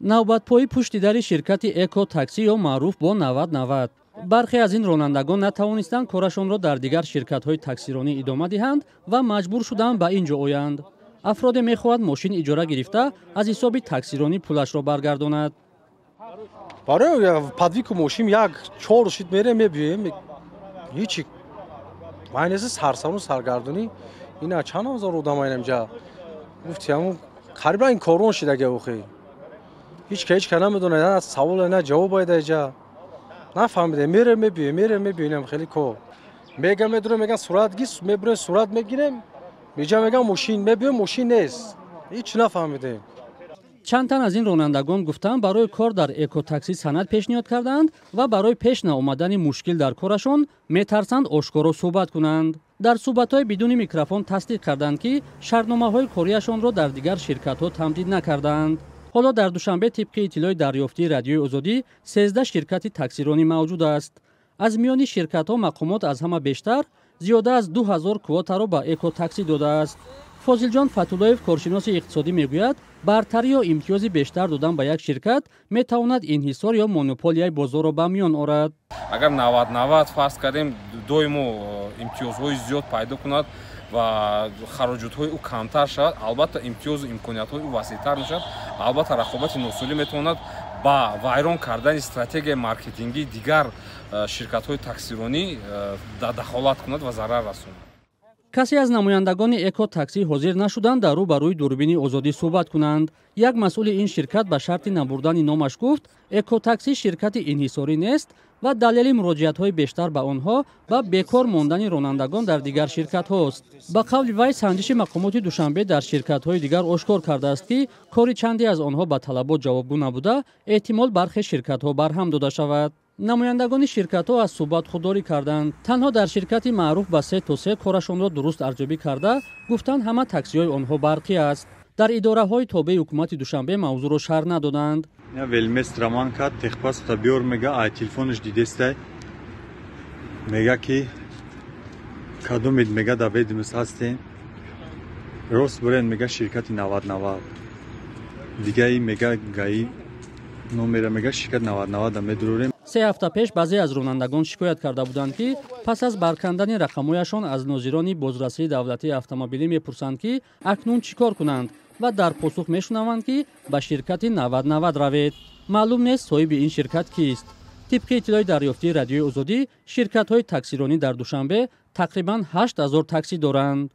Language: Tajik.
Навбатпоӣ пушти дари ширкати Эко Таксӣ ё маъруф бо 9090. Бархе аз ин ронандагон натавонистанд корашонро дар дигар ширкатҳои таксиронӣ идома диҳанд ва маҷбур шуданд ба ин ҷо оянд. Афроде мехоҳад мошин иҷора гирифта, аз ҳисоби таксиронӣ пулашро баргардонад. Барои подвигу мошин як чор шид мерем, мебиёем, ҳичи майнеси сарсару саргардонӣ. Ина чанд ҳазор одам айнамҷа гуфти, ҳамун қариба ин корон шидаге. Охи ҳеч ка ҳеч ка намедонад, на савол, на ҷавоб айда. Нафаҳмидем, мерем, мебиёем, мерем, мебиёем, хеле кор мега медурем, меган сурат гис, мебурем, сурат мегирем, меҷа меган мошин, мебиёем, мошин нест, ҳеч нафаҳмидем. Чанд тан аз ин ронандагон гуфтанд, барои кор дар Экотаксӣ санад пешниҳод кардаанд ва барои пеш наомадани мушкил дар корашон метарсанд ошкоро суҳбат кунанд. Дар суҳбатҳои бидуни микрофон тасдиқ карданд, ки шартномаҳои кориашонро дар дигар ширкатҳо тамдид накардаанд. Ҳоло дар Душанбе, тибқи иттилои дарёфтии Радиои Озодӣ, 13 ширкати таксиронӣ мавҷуд аст. Аз миёни ширкатҳо мақомот аз ҳама бештар, зиёда аз 2000 квотаро ба Экотаксӣ додааст. Фозилҷон Фатуллоев, коршиноси иқтисодӣ, мегӯяд, бартарӣ ё имтиёзи бештар додан ба як ширкат метавонад инҳисор ё монополияи бозорро ба миён орад. Агар 9090, фарз кардем, доимо имтиёзҳои зиёд пайдо кунад ва хароҷотҳои ӯ камтар шавад, албатта, имтиёзу имкониятҳои ӯ васеътар мешавад. Албатта, рақобати носолим метавонад ба вайрон кардани стратегияи маркетингии дигар ширкатҳои таксиронӣ дахолат кунад ва зарар расонад. Касе аз намояндагони Эко Таксӣ ҳозир нашуданд дар рӯ ба рӯи дурбини Озодӣ суҳбат кунанд. Як масъули ин ширкат ба шарти набурдани номаш гуфт, Экотаксӣ ширкати инҳисорӣ нест ва далели муроҷиатҳои бештар ба онҳо ба бекор мондани ронандагон дар дигар ширкатҳост. Ба қавли вай, санҷиши мақомоти Душанбе дар ширкатҳои дигар ошкор кардааст, ки кори чанде аз онҳо ба талабот ҷавобгӯ набуда, эҳтимол бархе ширкатҳо барҳам дода шавад. Намояндагони ширкатҳо аз суҳбат худдорӣ карданд. Танҳо дар ширкати маъруф ба се то се корашонро дуруст арзёбӣ карда, гуфтанд, ҳама таксиҳои онҳо барқӣ аст. Дар идораҳои тобеи ҳукумати Душанбе мавзӯъро шарҳ надоданд. Велмест раван кард, техпаспорта биёр мега, ай телефонаш дидестай, мега ки кадомед, мега да ведомость ҳастем, рост бурен, мега ширкати 9090 дигаи, мега гаи номера, мега ширкат 9090 медурорем. 3 ҳафта пеш баъзе аз ронандагон шикоят карда буданд, ки пас аз баркандани рақамҳояшон аз нозирони бозрасии давлатии автомобилӣ мепурсанд, ки акнун чӣ кор кунанд, ва дар посух мешунаванд, ки ба ширкати 9090 равед. Маълум нест, соҳиби ин ширкат кист. Тибқи иттилои дарёфтии Радиои Озодӣ, ширкатҳои таксиронӣ дар Душанбе тақрибан 8000 таксӣ доранд.